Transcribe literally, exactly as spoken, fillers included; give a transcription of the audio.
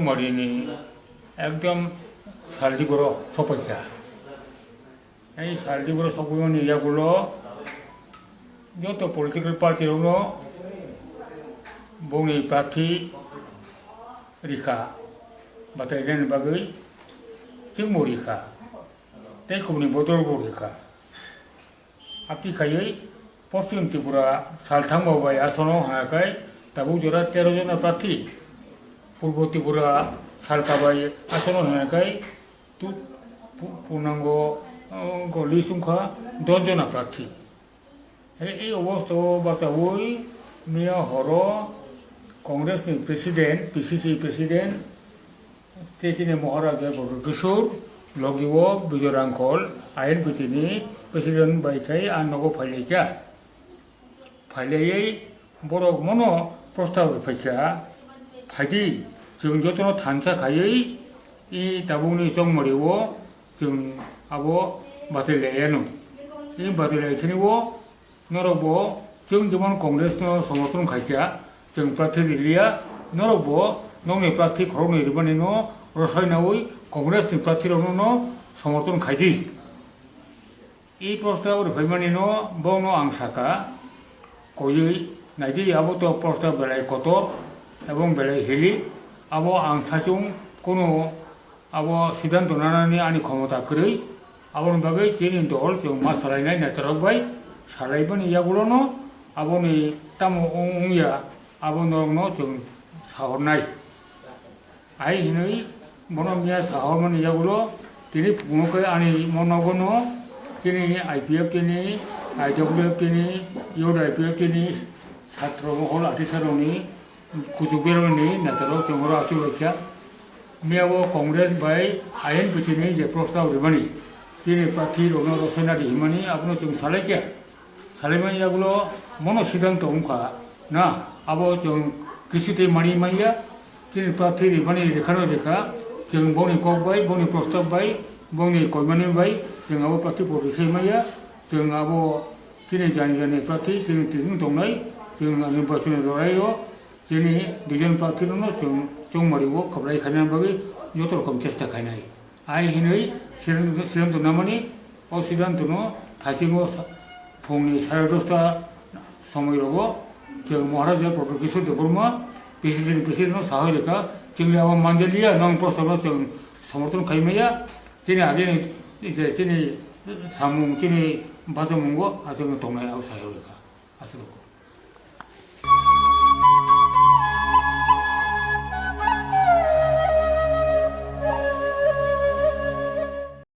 Marini ekdom saldi goro sopaikha. Ei saldi goro sopaimani yagulo joto political party rokno bongni prarthi rikha, batai rwna bagwi chwngbo rikha, tei kubuni bodolbo rikha. Aboni khaiwi Poschim Tripura salthangma bai asono hwnakai tabuk jora tero jona prarthi, Purbo Tripura salka bai asono hwnakai tu-, pu-, punango, uh, go list wngkha dos jona prarthi. Hai ei obostha o bachaui miya horo Congress ni president, P C C president, tei chini Maharaja Pradyot Kishore, logi o Bijoy Rangkhol, I N P T ni president bai khai ang nogo phailaikha. Phailaiyai borok mono prostab rwphaikha, phaidi, chwng jotono thansa khaiwi, i tabukni chongmari o chwng abo batwi laiyano. I batwi lai thani o Norok bo chwng jemon Congress no somorthon khaikha, chwng prarthi riliya, norok bo nokni prarthi khoroknwi rwmani no rwsai naui Congress ni prarthi rokno no somorthon khaidi. I prostab rwphaimani no bono ang saka, koiwi naidi abo to prostab belai kotor ebong belai hilik, abo ang sachung kono Abo siddhanto nanani ani khomota kwrwi, aboni bagwi chini dol chwng ma salainai netarok bai salaibani yagulono aboni tamo wng wngya abo norokno chwng sahornai. Ai hinwi bono miya sahormani yagulo tini phunukhe ani mo nogono chini I P F T ni, I W F T ni, Youth I P F T ni, satro mohol atisarokni Kuchuk bermani netarok chwng oro achukbaikha. Miya o Congress bai I N P T ni je prostab rwmani, chini prarthi rokno rwsai nadi himani abono chwng salaikha. Salaimani yagulo mono siddhanto wngkha na, abo chwng kisu tei mani manya. Chini prarthi rwmani rwkhano rwkha, chwng boni kok bai, boni prostab bai, boni koimani bai chwng abo prarthi bo rwsai manya. Chwng abo chini jani jani prarthi chwng tihing tongnai, chwng ani bachoni lorai o Chini duijon prarthi rokno chwng chongmari o kwplai khaina bagwi joto rokom chesta khainai. Ai hinwi siddhanto, siddhanto namani o siddhanto no thaisingo sa-, phungni sare dosta somoi rogo chwng Maharaja Pradyot Kishore Debbarma P C C ni president no sahoi rwkha, chwngni abo manjaliya nong prostab no chwng somorthon khaimaya, chini agini je chini samung chini bachamungo achukno tongnai abo sahoi rwkha. Aswk.